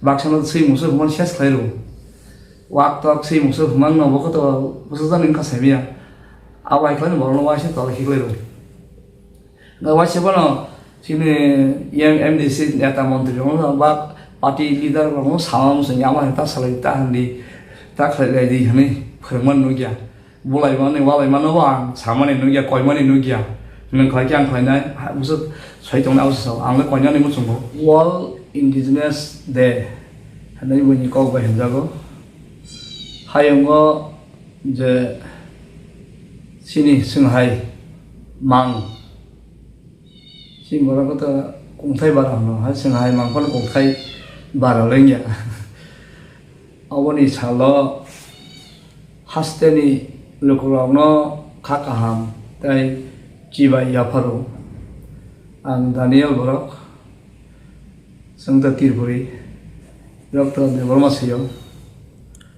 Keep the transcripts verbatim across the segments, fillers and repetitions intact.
Baksa no swi mungsa hwnmani ses khlai rw. Wak tok swi mungsa hwnmani no bo khe to bwsajak ni wngkha saimanya. Abo hai khlai no borok no waisa tola khiklai rw. Wngkha waisa bono chini M D C neta montri rok no ba party leader rok no sama mungsa ya ma ta salai ta handi ta khlai lai di hwnwi phwrwngmani nukya. Bulaimani, walaimano bo ang samani nukya, koimani nukya. Nwng khlai khe ang khlainai, ha, bwswk soi tongnai abo se sao. Ang le koinani muchungo. World Indigenous Day hwnwi buini kok bai hwnjago. Hayungo je chini chwng hai mang, chini borok khe to kungthai bara hwno, hai chwng hai mang phano kungthai bara le wngya. Aboni salo hasteni lukurokno kha kaham tei chibai yapharo. Ang Daniel borok, chwng ta Tripuri, rok ta Debbarma sio.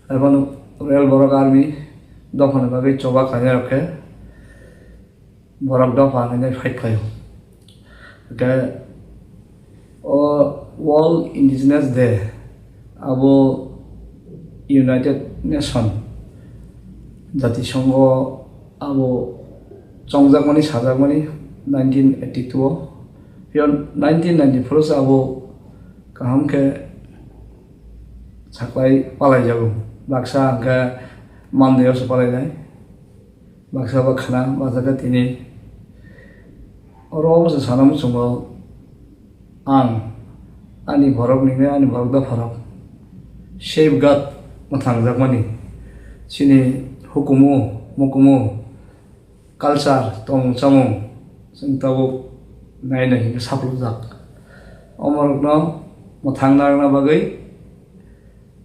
Abo rel borok army dophani bagwi choba kainai rok khe borok dopha hwnwi fight khlaio. Hwnkhe o World Indigenous Day abo United Nation Jatisongho abo chongjakmani sajakmani nineteen eighty-two o. Phiya nineteen ninety-four o se abo kaham khe saklai palaijago. Baksa hwnkhe Monday o se palainai. Baksa ba khna, baksa khe tini. Oro obo se sana muchungo ang ani borok ni, ani borok dopha rok safeguard mwthangjakmani, chini hukumu, mukumu, culture, tongmung chamung chwng tabuk nai nai hwnkhe saplujak. Omorokno mwthang narwkna bagwi,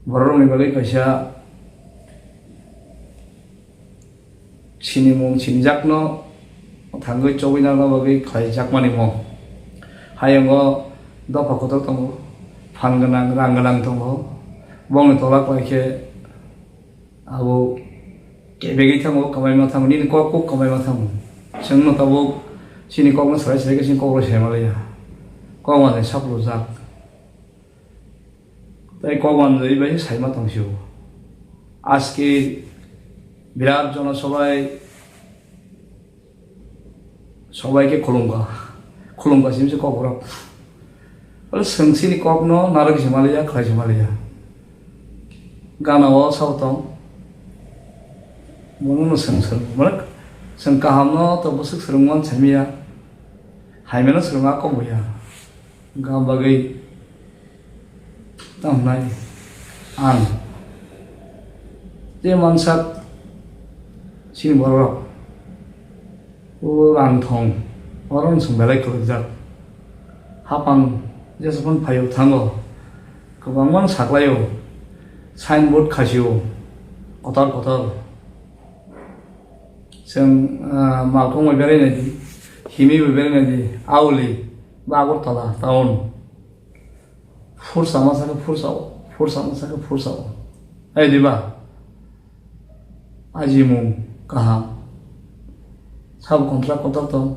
bororokni bagwi kaisa sinimung sinijakno thangwi chobwi narwkna bagwi khlaijakmani mo. Hayungo dopha kotor tongo, phan gwnang, rang gwnang tongo. Bongni tola kwlai khe abo kebegwi thango, kwmaima thango, nini kok kok kwmaima thango. Chwngno tabuk chini kokno swrai swrai khe chini kok rw sai manliya. Kok manjani saplujak. Tei kok manjwi bai saima tong sio. Aske birat jono sobai, sobai khe khulumkha. Khulumkha simi se kok borok. Oro swng sini kokno narwk se maliya, khlai se maliya. Gana o sao tong. Bono no swng swrwng. Mane swng kaham no to bwswk swrwng man samiya. Haimeno swrwng a kok buya. Wngkha bagwi tamo hwnai ang je mansak chini borok o rang thong oro no chwng belai kwrwkjak. Hapang jesaphano phaio thango kwbangma no saklaio, signboard khasio kotor kotor. Chwng, ah, malkhung bai berai nai di, himwi bai berai nai di, Auli ba Agartala town. Phursa ma sakhe phursa o, phursa ma sakhe phursa o. Ai di ba? Ajimung kaham. Sabo contract kotor tong.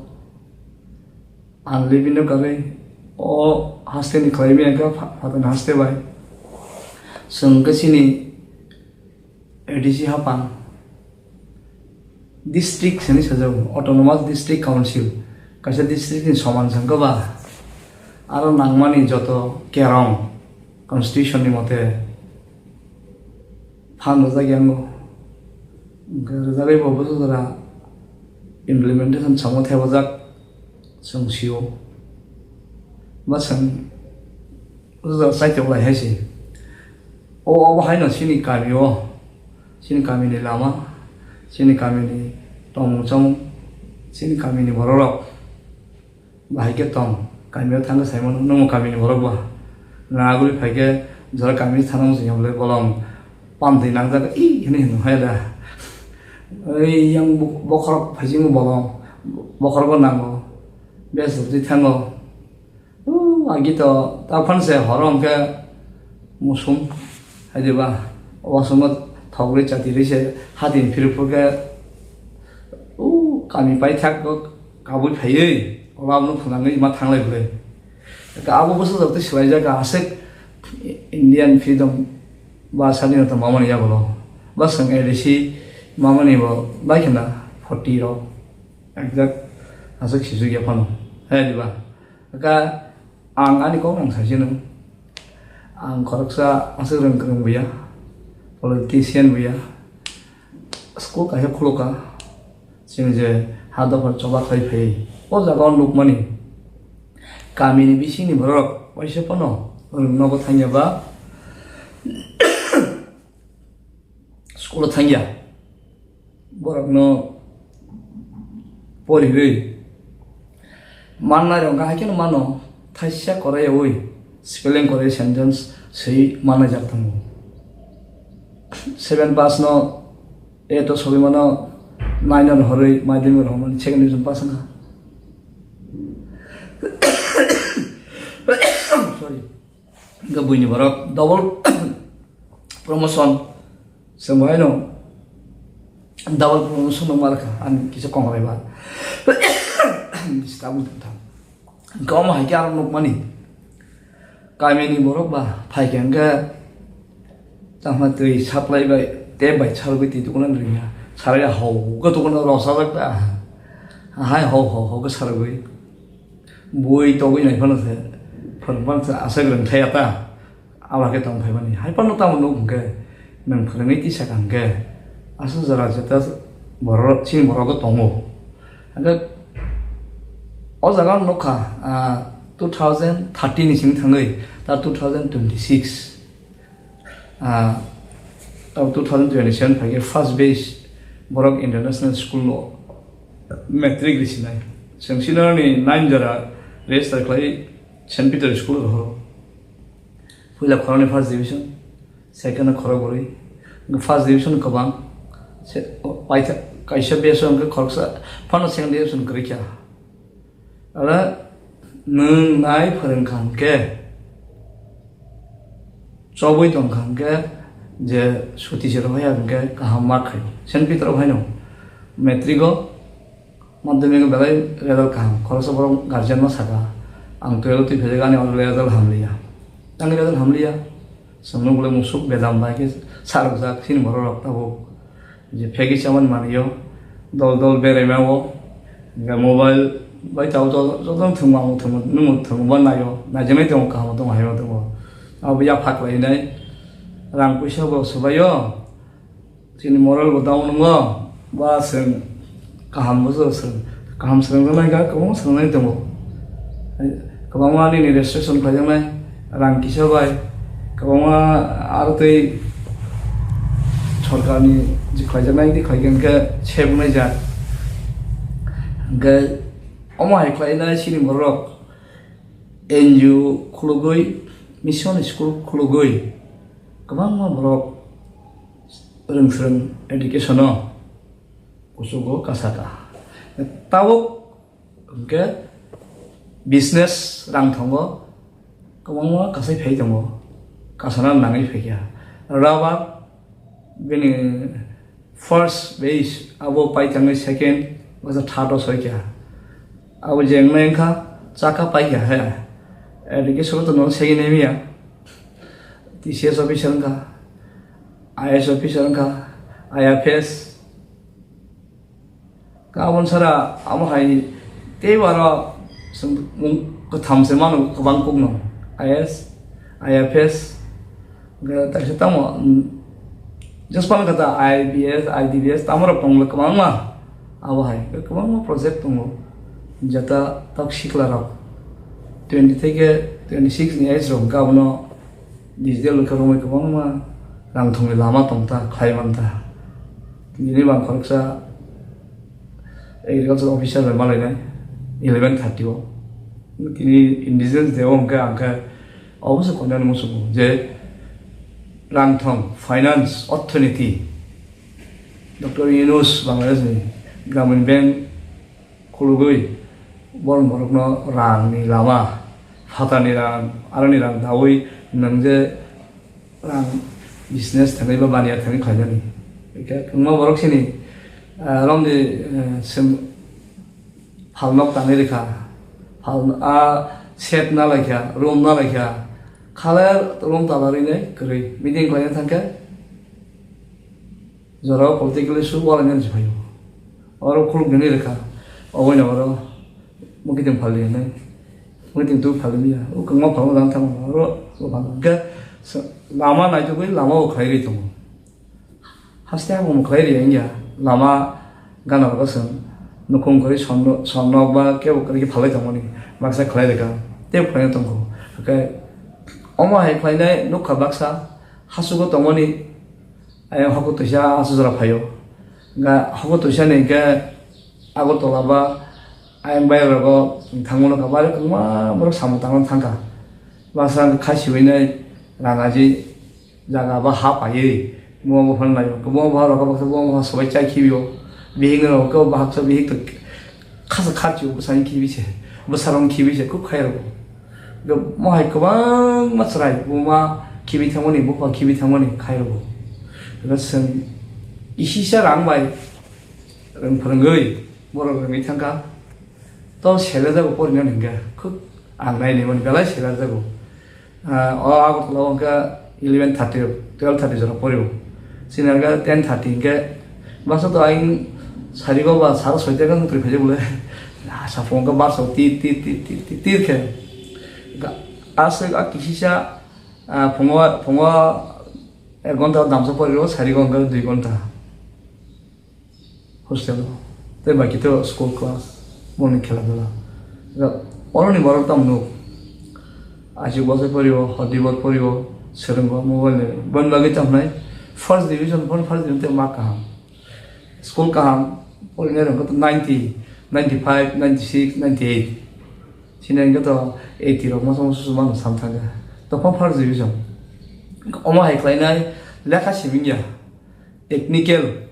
Ang le bini bagwi o haste ni khlai maya khe pha-, phatar ni haste bai. Chwng khe chini A D C hapang district hinwi sajago, Autonomous District Council, kaisa district ni soman se wngkha ba, aro nangmani joto kerong constitution ni mote phan rwjak yango, hwnkhe rwjagwi bo bwsajora implementation chwngno thepajak chwng sio, ba chwng bwsajora chaitok lai hai se. O, obo haino chini kami o, chini kamini lama, chini kamini tongmung chamung, chini kamini bororok bahai khe tong, kamio thangkhe saimano, nwngbo kamini borok ba? Nagwi phaikhe jora kami thangna muchungya bole bolong pamtwi nangjak, "Ih," hinwi hino hai da. Oi yang bo-, bokhorok phaisingbo bolong, bokhorogo nango, bes rwtwi thango. Uh, agi to, ta phan se horo hwnkhe musum, hai diba, wasungma thok rwi chati rwi se, hati phirwi phurkhe, uh, kami paithak kok kabui phaiwi, ola abono phunangwi ma thanglai bwlwi. Abo bwsajak tei swlaijak aswk, Indian freedom ba sadinota mamani yagulo. Ba swng A D C mamani bo bai khna forty rok exact aswk sijwk ya phano. Hai diba? Aka ang ani kok nang saisino. Ang khoroksa aswk rwng kwrwng buya, politician buya. School kaisa khulukha, chwng je ha dophar choba khai phai, o jaga o nukmani kamini bisingni borok waisa phano rwng nogo thangya ba school o thangya, borokno poriwi mannai rok haikhe no mano, thaisa korai oi spelling korai sentence swi mannai jak tongo. Seven pass no eight o sogwi mano, nine no horwi madhyamik rok mani second division pass wngkha. Sorry. Hingke buini borok double promotion, chwng bo haino double promotion no malkha, ani kisa kongrai ba. Disturb wngtong thang. Hingke omo hai khe aro nukmani. Kamini borok ba phaikhe hingke tamo twi supply bai tap bai salgwi twi tukuna ringya. Sarai hauga tukuna rosajak ta. Hai hau hau hau khe sargwi. Bui togwi nai phano se phwrwng phano se aswk rwng thai ya ta. Abo khe tong phaimani. Hai phano tamo nuk hwnkhe nwng phwrwngwi tisa kha hwnkhe aswk jora jeta borok chini borok tongo. Hwnkhe o jaga ang nukha, ah, two thousand thirteen ni simi thangwi ta two thousand twenty-six. Ah, tabo two thousand twenty-seven phaikhe first batch borok international school o matric risinai. Chwng senior ni nine jora register khlai Saint Peter school rohoro. Puila khoroknwi first division, second o khorokbrwi, first division kwbang, se, o, paitha, kaisa batch o hwnkhe khoroksa, phano second division kwrwikha. Aro nwng nai phwrwngkha hwnkhe, chobwi tongkha hwnkhe, je suti se rohorya hwnkhe kaham mark khaio. Saint Peter o haino matric o, madhyamik o belai result kaham. Khoroksa borok guardian no saka, "Ang twelve twi phaijak, ani oro result hamliya." Ani result hamliya. Chwng nukle musuk bedam bai khe sarokjak chini borok rok tabuk. Je phegi chamani manwi o, dol dol beraima o, hingke mobile bai tabuk joto, joto thwngmung thwngmung nungmung thwngmung bo naio, naijaknai tongo, kaham tongo, hai tongo. Abo yapha khlai nai, rang puisa bo swbai o, chini moral bo down wngo, ba chwng kaham bo chwng, kaham swrwngjaknai kha, kwbangma swrwngjaknai tongo. Kwbangma nini registration khlaijaknai, rang kisa bai, kwbangma aro tei sorkarni je khlaijaknai tei khlaikha hwnkhe sebuknai jak. Hwnkhe omo hai khlainai chini borok N G O khulugwi, mission school khulugwi, kwbangma borok rwng swrwng education o kuchugo kasaka. Tabuk hwnkhe business rang thongo, kwbangma kasai phai tongo, kasana nangwi phaikha. Rubber bini first batch abo paithangwi second, bwsa third o soikha. Abo je wngnai wngkha, chakha paikha he. Education o to no segwi naimya. T C S officer wngkha, I A S officer wngkha, I F S. Aboni sara amo hai tei aro chwng mung kwtham se mano kwbang kukno. I A S, I F S, hwnkhe taisa tamo, mm, just pano kata I B S, I D B S, tamo rok tongmani kwbangma. Abo hai kwbangma project tongo. Jeta tok sikla rok twenty theke twenty six ni age rok hwnkhe abono digital wngkha romwi kwbangma rang thongni lama tongta khlai manta. Tini bang khoroksa agriculture officer bai malainai eleven thirty o. Tini Indigenous Day o hwnkhe ang khe obo se koinani muchungo je rang thong, finance, orthonoty, Doctor Yunus Bangladesh ni Gramin Bank khulugwi borok borokno rangni lama, phatarni rang, aroni rang daui nwng je rang business thangwi ba baniya thangwi khlainani. Hwnkhe kwbangma borok chini, ah, romni, eh, sem phalnok tangwi rwkha, phal, a shed na laikha, room na laikha, Khaler room tala rwi nai kwrwi meeting khlaina thangkhe, jorao political issue walainani se phaio. Oro khuluk nini rwkha, oboino oro mukiting phalwi hinwi, mukiting tu phalwi ya, o kwngma phalma jang thangma oro, o phalma hwnkhe lama naitugwi lama bo khlai rwi tongo. Haste habumo khlai rwya wngya, lama gana rogo chwng nukhung kwrwi sonno-, sonnok ba kebo kwrwi khe phalwi tongmani baksa khlai rwkha, tei phalwi tongkho. Hwnkhe omo hai khlainai nukha baksa hachugo tongmani, ayang hoko twisa achu jora phaio. Ga hoko twisa ni hwnkhe Agartala ba ayang bai rogo thangmano kha, bari kwbangma borok samung tangna thangkha. Baksa kha siwi nai rang aji jaga ba ha paiwi, bo bo phano naio. Bo bo rok baksa bo bo sobai chai khibio. Bihik ni rok khe bahaksa bihik to khasa kharchi bwsani khibi se. Bwsarok khibi se khub khai rok. Bo hai kwbangma chwrai bo ma khibi thangmani, bo pha khibi thangmani khai rok. Eba chwng isisa rang bai rwng phwrwngwi borok rwngwi thangkha. To sele jago porina hingkha khub ang nai ni mani belai sele jago. Ah, o Agartala o hwnkha eleven thirty, twelve thirty jora porio. Chini hwnkha ten thirty hwnkhe baksa to ayang sarigo ba sara soita khe nukri phaijak bole. Ah, sapung hwnkha barsa tir, tir, tir, tir, tir, tir khe. Ga-, aswk a kisisa, ah, phungo, phungo ek ghonta damsa porio, sarigo hwnkha dui ghonta. Hostel o. Tei baki to school class, morning khela dula. Ga-, oroni borok tamo nuk. Aisuk bosai porio, hodi bor porio, swrwngo, mobile ni. Bon bagwi tamo nai, first division, bon first division tei ma kaham. School kaham, porinai rok to ninety, ninety five, ninety six, ninety eight. Sini hwnkhe to eighty rok masa masa sumano sam thangkha. To first division. Omo hai khlainai lekha simingya. Technical.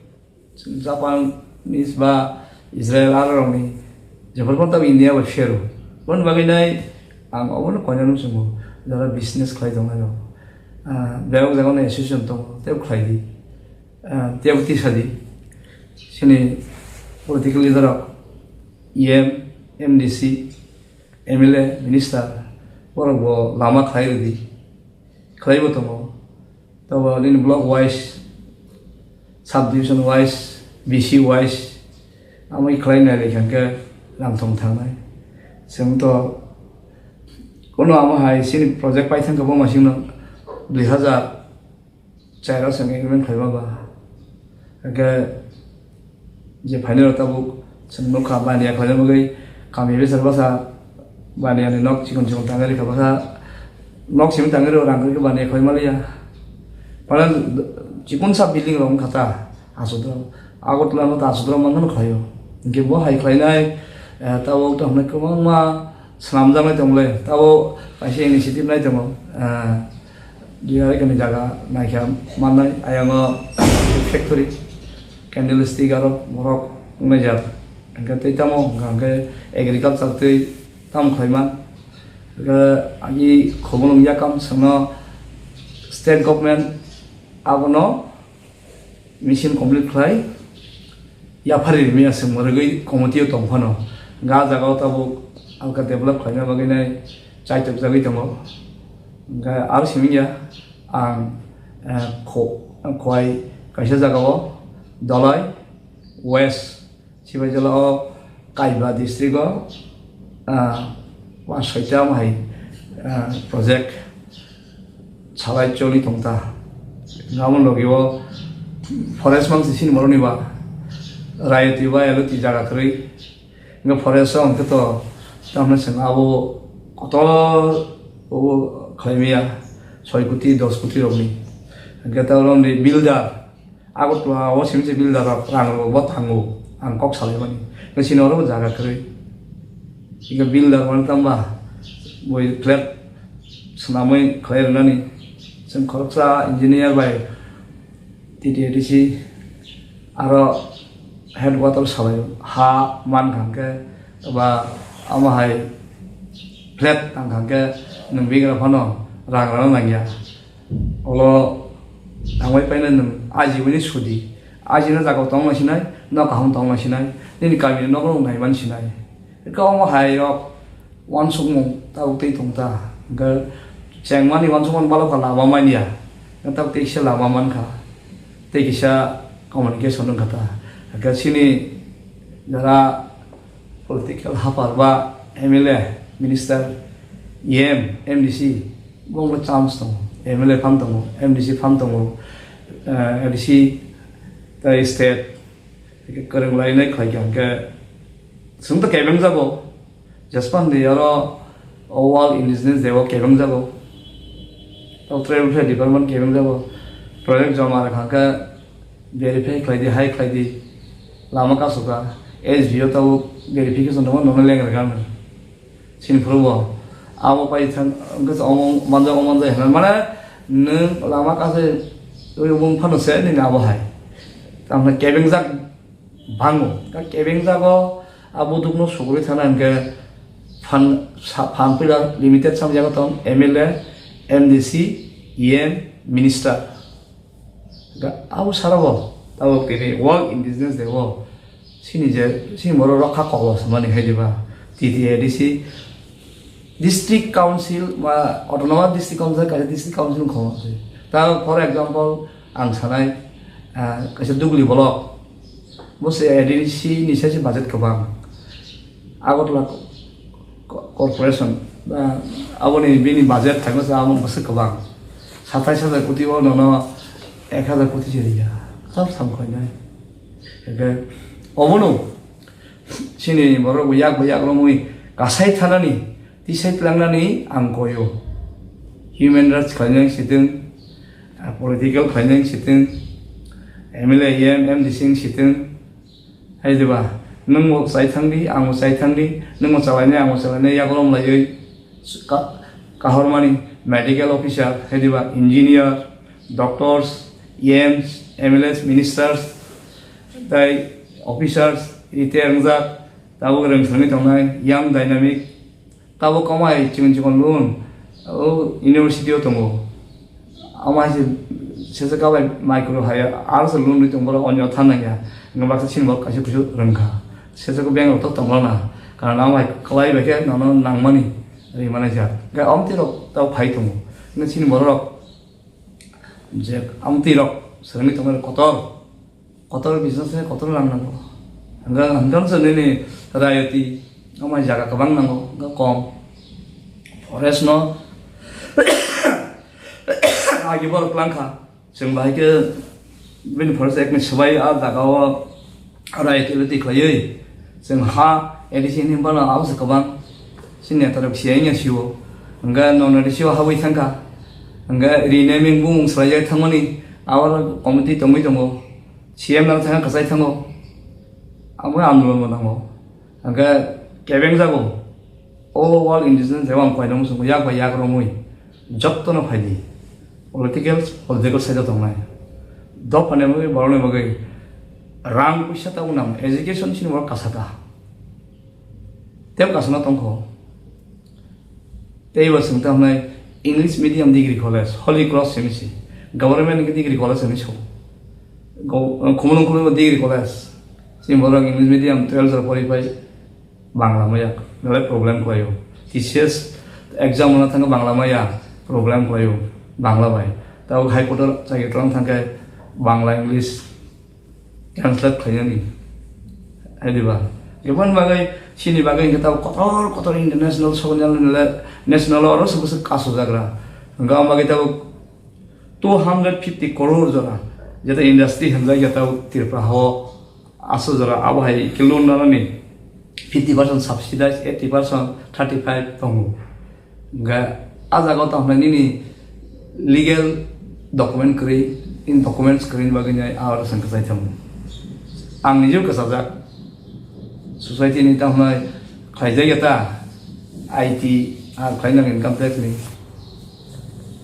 Chwng Japanese ba Israel aro rokni jephru phano tabuk India bai phiyaro. Boni bagwi nai ang obono koinani muchungo jara business khlai tongnai rok. Ah, bebak jaga no association tongo, tei khlai di. Ah, tei tisa di. Chini political leader rok, E M, M D C, M L A, minister, borok bo lama khlai rwdi. Khlaibo tongo. Tabo nini block wise, sub division wise, B C wise, amai khlai nai rikha hwnkhe rang thong thangnai. Chwng to kono amo hai chini project pai thangkha bo masingno dui hazar char o chwng agreement khlaiba ba. Hwnkhe je phainai rok tabuk chwng nukha baniya khlaina bagwi kami besar bwsa baniya ni nok chikon chikon tangwi rikha bwsa nok simi tangwi rw rang kwrwi khe baniya khlai maliya. Phala chikon sa building rok wngkha ta aswk rok Agartala no ta aswk rok manno khlaio. Hwnkhe bo hai khlainai, eh, tabuk tong hwnwi kwbangma swnamjaknai tongmole tabuk kaisa initiative nai tongo. Eh, Dui arai kani jaga naikha mannai, ayang o factory, candlestick aro borok wngnai jak. Hwnkhe tei tamo hwnkha hwnkhe agriculture tei tamo khlai man. Hwnkhe ani khobor wngya kam chwngno state government abono mission complete khlai yaphari rimya se mwrwgwi committee o tong phano ga jaga o tabuk alka develop khlaina bagwi nai chaitok jagwi tongo. Hwnkhe aro simi ya ang, eh, kho-, khowai kaisa jaga o Dhalai West Sibai jala o Kaiba district o, ah, wa soita omo hai, ah, project salai choli tongta. Gamo logi o forest mang sini boroni ba rayoti ba eloti jaga kwrwi. Nga forest o hwnkhe to tamni seng abo kotor o khlaimaya soi koti dos koti rokni. Hwnkhe ta rokni builder Agartala o simi se builder rok rang rok bo thango, ang kok salai mani. Nang sini oro bo jaga kwrwi. Ika builder mani tamba boi flat swnamwi khlai rwnani. Chwng khoroksa engineer bai T T A D C aro headquarter salai ha man kha hwnkhe ba amo hai flat tang kha hwnkhe nwng bigra phano rang rwna nangya. Olo tangbai paina nwng ajiwini sudi. Ajina jaga tongma sinai, nok kaham tongma sinai, nini kamini nokno naiman sinai. Eka omo hai rok wansukmung tabuk tei tongta. Hwnkhe Chengmani uansukmani bwlai kha lama manya. Tabuk tei kisa lama mankha. Tei kisa communication wngkha ta. Hakhe chini jara political hapar ba M L A, minister, E M, M D C, bongbo chance tongo. M L A phan tongo, M D C phan tongo, eh, A D C tei state. Kwrwng lainai khlai kha hwnkhe chwng to kebeng jago. Jaspan de oro o World Indigenous Day o kebeng jago. Tei Tribal Affairs Department kebeng jago. Project joma rwkha hwnkhe verify khlai di, hai khlai di. Lama kasu kha. S D O tabuk verification tongma nono leng rwkha hwnwi. Chini phuru bo abo pai thang, hwnkhe omo manjak, omo manjak hwnwi mane nwng lama kasu twi wng phano se nini abo hai. Tamni kebeng jak bango. Ka kebeng jago abo dukno suguri thana hwnkhe phan, sa-, phan pila limited sam jago tong M L A, M D C, E M, minister. Ga-, abo sara bo, abo kini World Indigenous Day o, sini je, sini borok rokha koklo samani hai diba, T T A D C, District Council, ma, Autonomous District Council, kaisa District Council wngkha. Ta, for example, ang sanai, ah, kaisa Dugli block, bo se A D C ni sai se budget kwbang. Agartala co-, co-, corporation, ba aboni bini budget thaima se amo bwswk kwbang. Satais hajar koti o nono ek hajar koti se riya. Sab sam khlainai. Hwnkhe obono chini borok bo yak bai yak romwi kasai thanani, tisai tlangnani ang koyo. Human rights khlainai sitwng, ah, political khlainai sitwng, M L A, M D C wng sitwng, hai diba, nwngbo chai thangdi, angbo chai thangdi, nwngbo chalainai, angbo chalainai, yakolom laiwi ka-, kahormani medical officer, hai diba, engineer, doctors, E Ms, M L As, ministers, tei officers, retire wngjak, tabuk rwng swrwngwi tongnai, young dynamic, tabuk kwmai chikon chikon loan, o university o tongo. Amo hai se, sesa kabai micro hire, aro se loan rwi tong borok onyo than nangya. Hwnba baksa chini borok kaisa kusu rwngkha. Sesa ko bank rok to tongla na. Karon amo hai kwlai bai khe nono nangmani ri manai jak. Ga omtwi rok tao phai tongo. Hwnba chini borok rok je omtwi rok swrwngwi tongmani kotor. Kotor business ni kotor rang nango. Hwnka, hwnka se nini rayoti, amai jaga kwbang nango, hwnka kom. Forest no agi borok langkha. Chwng bahai khe bini forest act ni swbai a jaga o rayoti roti khlaiwi. Chwng ha A D C ni bana abo se kwbang. Chini neta rok siyai ya siwo. Hwnka non A D C o habwi thangkha. Hwnka renaming bumung swlaijak thangmani abo committee tongwi tongo. C M nang thangkha kwchai thango. Abo andolon bo nango. Hwnkhe kebeng jago. O World Indigenous Day o ang koinwi muchungo yak bai yak romwi. Jottono phaidi. Political, political side o tongnai. Dophani bagwi, borokni bagwi rang puisa tabuk nang. Education chini borok kasaka. Tei kasana tongkho. Tei bo chwng tamo hwnai English medium degree college, Holy Cross simi se. Government ni degree college hinwi song. Go-, khumulwng khumulwng degree college. Chini borok English medium twelve jora pori pai Bangla maya, belai problem khlaio. T C S exam rwna thangkhe Bangla maya, problem khlaio, Bangla bai. Tabuk High Court o chakri twlang thangkhe Bangla English translate khlainani. Hai diba? Eboni bagwi, chini bagwi hwnkhe tabuk kotor kotor international, sogwi national, national oro se bwswk kasu jagra. Hwnkhe omo bagwi tabuk two hundred fifty crore jora, jeta industry hwnjak ya tabuk Tripura hao aswk jora, abo hai khe loan nanani fifty percent subsidize, eighty percent, thirty five tongo. Hwnkhe a jaga o tamo nini legal document kwrwi, in documents kwrwini bagwi nai a oro chwng kwchai thango. Ang nijebo kwchajak. Society ni tamo khlaijak ya ta I T R khlainang income tax ni,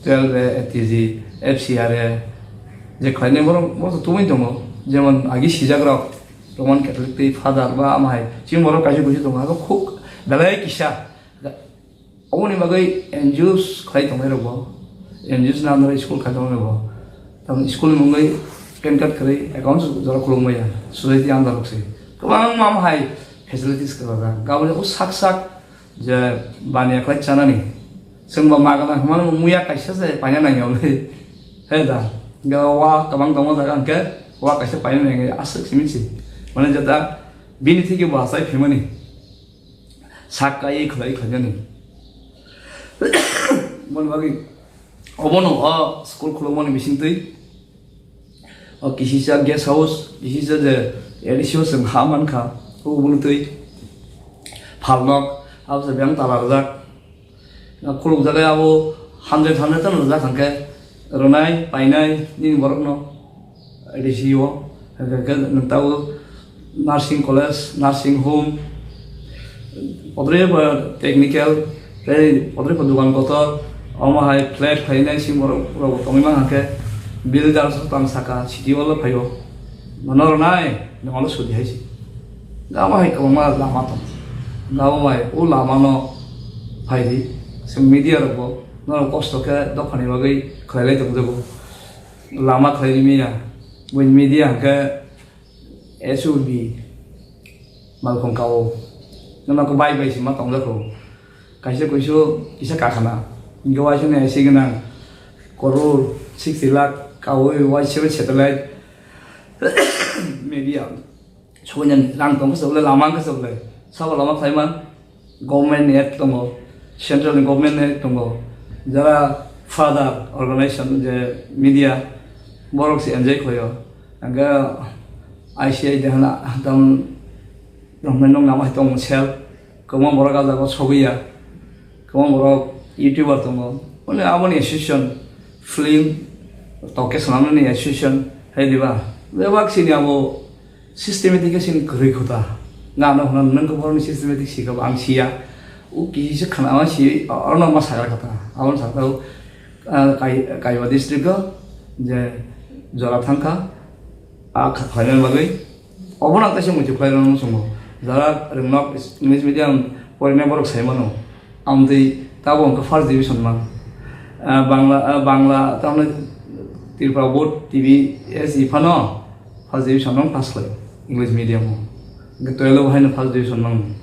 twelve A T G, F C R A, je khlainai borok bo to tubui tongo, jemon agi sijak rok Roman Catholic tei Father ba ama hai chini borok kaisa kusi tongo, abo khuk belai kisa. Oboni bagwi N G Os khlai tongnai rok bo, N G Os ni under o school khai tongnai rok bo, tamo school ni mungwi P A N card kwrwi account jora khulumbai ya, society under rok se kwbangma ama hai facilities kwrwkjak. Gaboni o sak sak je baniya khlai chanani, Chwng bo magana hwnmano muya kaisa se paina nangya hwnwi. He da, ga wa kwbang tongo jaga hwnkhe wa kaisa paina nangya aswk simi si. Mane jeta bini thiki bo achai phimani. Sak kai khlai khlainani. Mon bagwi obono o school khulukmani bisingtwi o kisisa guest house, kisisa je A D C o chwng ha mankha, o bwlwtwi phalnok, abo se beng tala rwjak. Khulukjagwi abo hundred, hundred tano rwjak hwnkhe rwnai, painai nini borokno A D C o, hwnkhe nwng tabuk nursing college, nursing home, Podre ba technical, tei podre ba dogan kotor, omo hai flat khainai sing borok rok tongwi mang hwnkhe builder so tang saka city o phaio. Nono rwnai, nono sudi hai si. Gabo hai kwbangma lama tong. Gabo bai o lama no phai di. Chwng media rok bo norok kosto khe dophani bagwi khlai lai tong jago. Lama khlai di media. Bui media hwnkhe S U B malkhung kao. Nono khe bai bai sima tong jago. Kaisa kuisu kisa kakhana. Hingke waisa ni aisi gwnang koror sixty lakh kaui waisa satellite media. Soinani rang tong khe soble lama khe soble. Sabo lama khlai man government ni act tongo, central ni government ni act tongo. Jara father organization je media borok se enjoy khlaio. Hingke I C I de hana tam rong nong nama tong sel. Kwbangma borok ah jaga o sogwi ya, kwbangma borok youtuber tongo, mane aboni association, film tok khe swnamnani association hai diba, bebak sini abo systematic khe sini kwrwi khuta. Nga ano hwnna nang khe borokni systematic si khe bo ang siya, o kisa khana ma si, oro no ma sagra kha ta, aboni sakha o, ah, Kai-, Kaiba district o je jora thang kha, ah, kha-, khlaina bagwi. Obono ang kaisa muitu khlai rwna muchungo. Jara rwngnok English medium porinai borok sai mano. Amtwi tabo hwnkhe first division man. Ah, Bangla, ah, Bangla, tamni Tripura board T V S I phano first division man pass khlai English medium o. Hwnkhe twelve o haino first division man.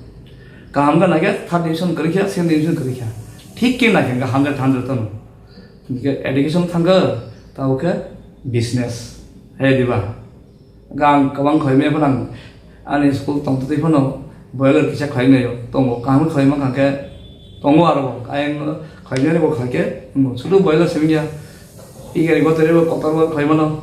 Kaham khe naikhe third division kwrwi kha, second division kwrwi kha. Thik khe naikhe hwnkhe hundred, hundred tono. Hwnkhe education thangkhe tabo khe business. Hai diba? Gang kwbang khlai maya phano ang ani school tong twi phano boiler kisa khlai naio tongo, kaham khlai mankha khe tongo aro bo ayang khlai mani bo khlai khe tongo, sudu boiler simi ya igari gotori bo kotor bo khlai mano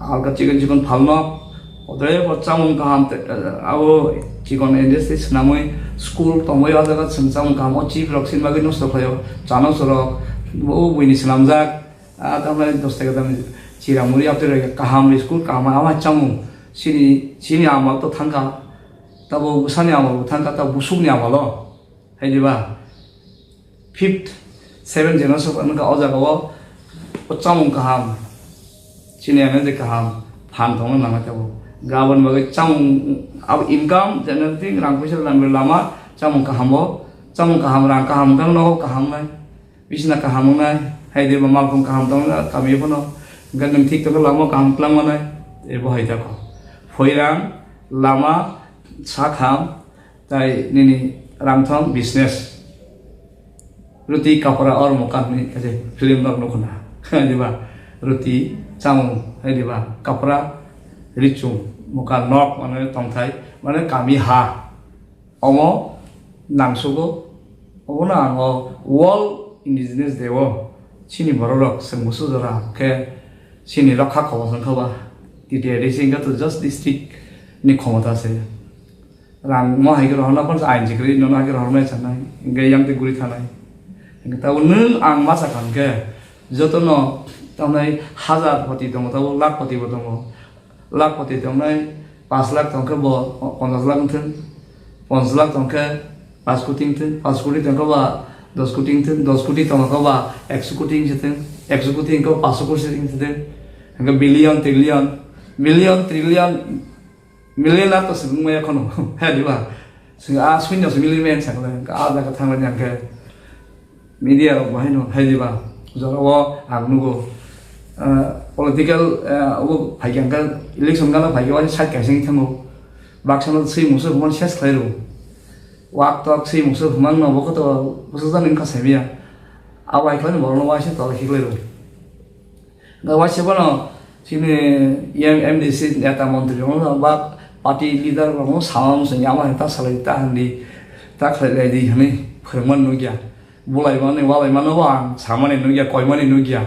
alka chikon chikon phalno odre bo chamung kaham te abo chikon industry swnamwi school tongwi o jaga chwng chamung kaham o chip rok sin bagwi nosto khlaio chano chwrok o buini swnamjak. Ah, tamni dos taka tamni chira muri aptwi roi kaham school kaham ama chamung. Chini, chini amal to thangkha. Tabo bwsani amal bo thangkha, tabo busukni amal o. Hai diba? Fifth, seventh generation wngkha o jaga o. O chamung kaham. Chini energy kaham. Phan tongna nangma tabo. Gabon bagwi chamung, abo income generating rang puisa rang lama chamung kaham o. Chamung kaham, rang kaham, wngkha nogo kaham nai. Bisina kaham wngnai, hai de bo malkhung kaham tongna kami phano, hwnkhe nwng thik tongkhe lama kaham twlang manai, ebo hai tako. Phoirang, lama, sakham, tai nini rangthong business. Ruti kapra or mokan ni kaje film rok nukhuna. Hai diba? Ruti, chamung, hai diba? Kapra, richung, mokan nok, mane tongthai, mane kami ha. Omo nangsugo, obono ang o World Indigenous Day o chini borok rok chwng busu jora khe chini rokha kobos wngkha ba, T T A D C wngkha to just district ni khomota se. Rang mo hai khe rohorna phano ain chikri nono hai khe rohormai sanai, hwnkhe yang twi guri thanai. Hwnkhe tabuk nwng ang ma sakha hwnkhe jotono tamnai hazar poti tongo, tabuk lakh poti bo tongo. Lakh poti tongnai, pash lakh tongkhe bo ponchash lakh wngthwng, ponchash lakh tongkhe pash koti wngthwng, pash koti tongkhe ba dosh koti wngthwng, dosh koti tongkhe ba ekso koti wngthwng, ekso koti wngkhe ba pash koti wngthwng, hwnkhe billion, trillion, million, trillion, millionaire to swrwngmaya kheno, he diba? Swngkha, a, shunyo se millionaire sakle, hwnkhe a jaga thanglaiya hwnkhe. Media rok bo haino hai diba, jora o ang nugo, ah, political, ah, obo phaikha hwnkhe election gana phaikhe waisa side kaisa wngwi thango, baksa no swi mungsa hwnmani ses khlai rwo, wak tok swi mungsa hwnmani no bo koto bwsajak ni wngkha saimanya, Abo hai khlai borokno waisa tola khiklai rw. Nga waisa bono chini M D C neta montri rokno ba party leader rokno sama muchung ya ma ta salai ta handi ta khlai lai di hwnwi phwrwngmani nukya. Bulai mani walai mano bo ang samani nukya, koimani nukya.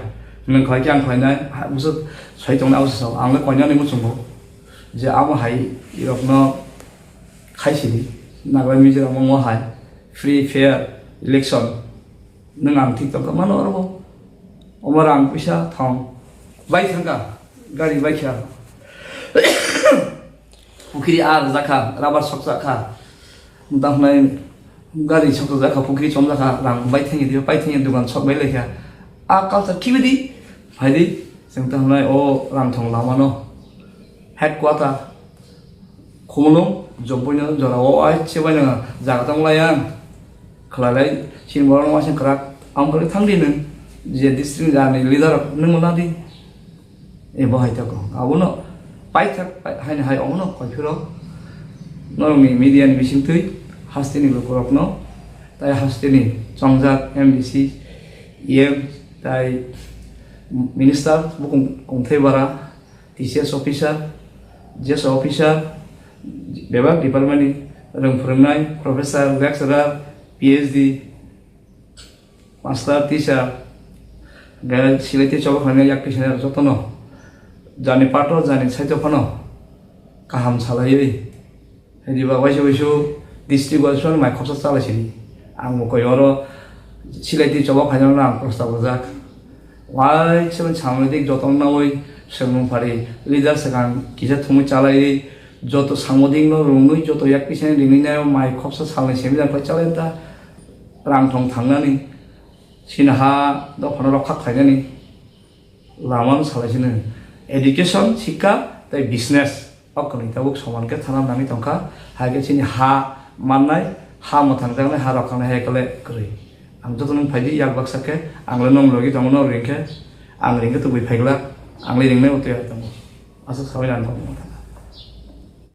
Nwng khlai khe ang khlainai, ha, buso soi tongnai abo se sao. Ang le koinani muchungo je abo hai rokno khai sidi. Nagra Mizoram o hai free fair election. Nwng ang thik tongkha mano oro bo. Omo rang puisa thong. Bai thangkha, gari bai kha. Pukhiri ar jakha, rubber sok jakha. Tamo hwnai gari sok jakha, pukhiri chom jakha, rang bai thangya di, bai thangya dukan sok bai laikha. A culture khibi di, phai di. Chwng tamo hwnai o rang thong lama no. Headquarter. Khumulwng, Jompuino jora o ai se bai nang jaga tong lai ang. Khlai lai, chini borok no waisa kwrak. Ang khe thang di nwng, je district ni leader rok nwng na di. E bo hai tako. Abono paithak, pai-, haini hai omono koi phiro. Norokni media ni bisingtwi hasteni lukurokno, tai hasteni chongjak M D C, E M, tai minister, bukung kongthai bara, T C S officer, G S officer, bebak department ni rwng phwrwngnai, professor, lecturer, P H D, master, teacher, hwnkhe silai tei chobok khlainai yak pisinai jotono jani patro jani saito phano kaham salaiwi, hwndiba waisa waisu district o mai khorsa chalai sidi. Ang bo koi oro silai tei chobok khlainai ang prostab rwjak. Waisa samani tei jotono nawi swngmung phari leader swkang kisa thumwi chalaiwi joto samodikno rwngwi joto yak pisinai rinwi nai mai khorsa salnwi seminar khlai chalai ta. Rang thong thangnani, chini ha dophano rokha khlainani lama no salai sino. Education, sikha tei business, o kwnwi tabuk soman khe thana nangwi tongkha. Hai khe chini ha mannai, ha mwthangjaknai, ha rokhangnai hai khe le kwrwi. Ang joto nwng phai di yak baksa khe, ang le nwng logi tongo, nwng ring khe, ang ring khe tubui phai glak, ang le ringnai o twi hai tongo. Aswk saui rang tongo.